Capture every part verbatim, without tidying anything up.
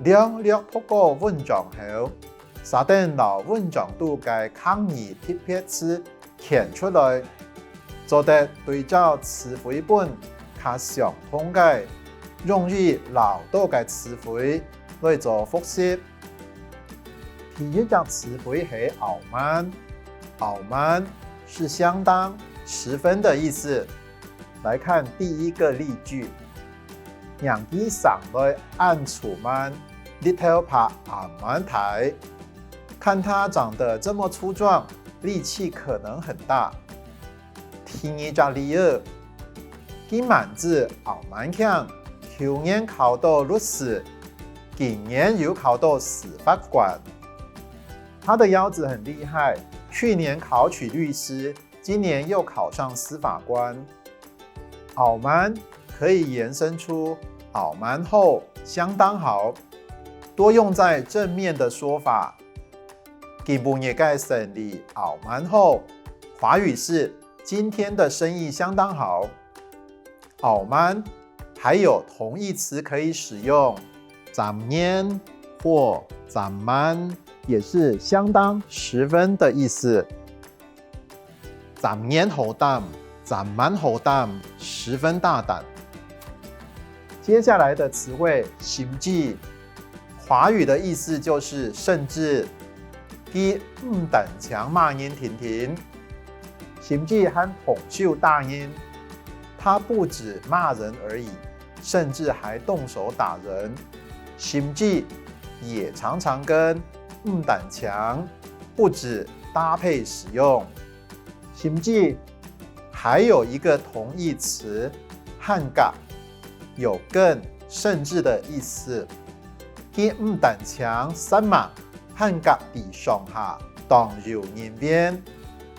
略略讀過文章後，煞等摎文章肚个客語特別詞圈出來，做得對照詞彙本較相同个、容易恅著个詞彙來做複習。第一隻詞彙係傲慢，傲慢是相當、十分的意思。來看第一個例句：「䀴佢生來恁粗慢，力頭怕恁慢大。」看他長得這麼粗壯，力氣可能很大。第二隻例仔，佢滿子恁蠻慶，舊年考著律師，今年又考著司法官。他的腰子很厲害，去年考取律師，今年又考上司法官。傲慢可以延伸出傲蠻好、相當好，多用在正面的說法。今晡日个生理恁蠻好，華語是今天的生意相當好。傲慢還有同義詞可以使用，輒言或輒蠻，也是相當、十分的意思。輒言好膽，輒蠻好膽，十分大膽。接下來的詞彙，甚至，華語的意思就是甚至，佢毋單淨罵人定定，甚至還動手打人。他不止罵人而已，甚至還動手打人。甚至也常常跟毋單淨、不止搭配使用。甚至還有一個同義詞，還佮，有更、甚至的意思。佢毋單淨煞猛，還佮佢上下當有人緣。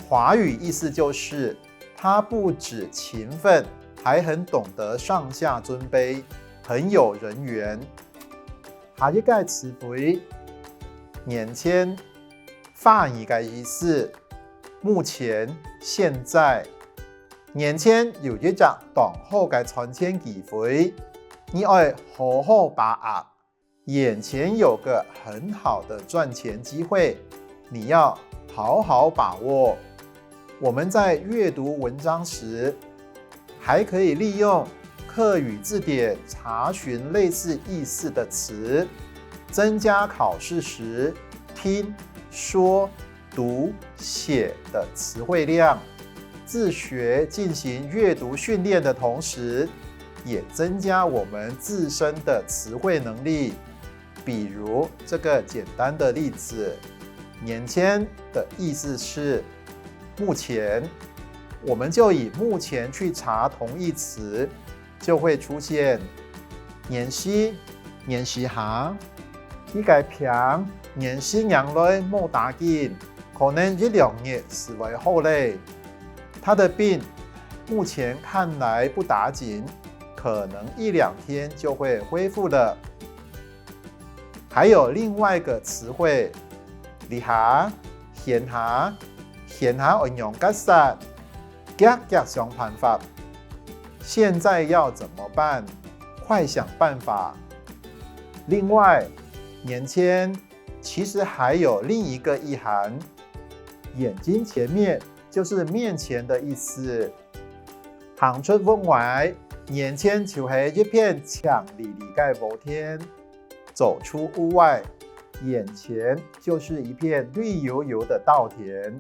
華語意思就是，他不止勤奮，還很懂得上下尊卑，很有人緣。下一個詞彙，眼前，華語个意思，目前、現在。眼前有一隻當好个賺錢機會，你愛好好把握。眼前有個很好的賺錢機會，你要好好把握。我們在閱讀文章時，還可以利用客語字典查詢類似意思的詞，增加考試時聽、說、讀、寫的詞彙量。自學進行閱讀訓練的同時，也增加我們自身的詞彙能力。比如這個簡單的例子，眼前的意思是目前，我們就以目前去查同義詞，就會出現眼時、眼時下。佢个病眼時仰來無打緊，可能一兩日就會好咧。他的病目前看來不打緊，可能一兩天就會恢復了。還有另外一個詞彙，這下、現下、現下愛仰結煞，遽遽想辦法。現在要怎麼辦？快想辦法。另外，眼前其實還有另一個意涵，眼睛前面就是面前的意思。行出屋外，眼前就係一片青離離个禾田。走出屋外，眼前就是一片綠油油的稻田。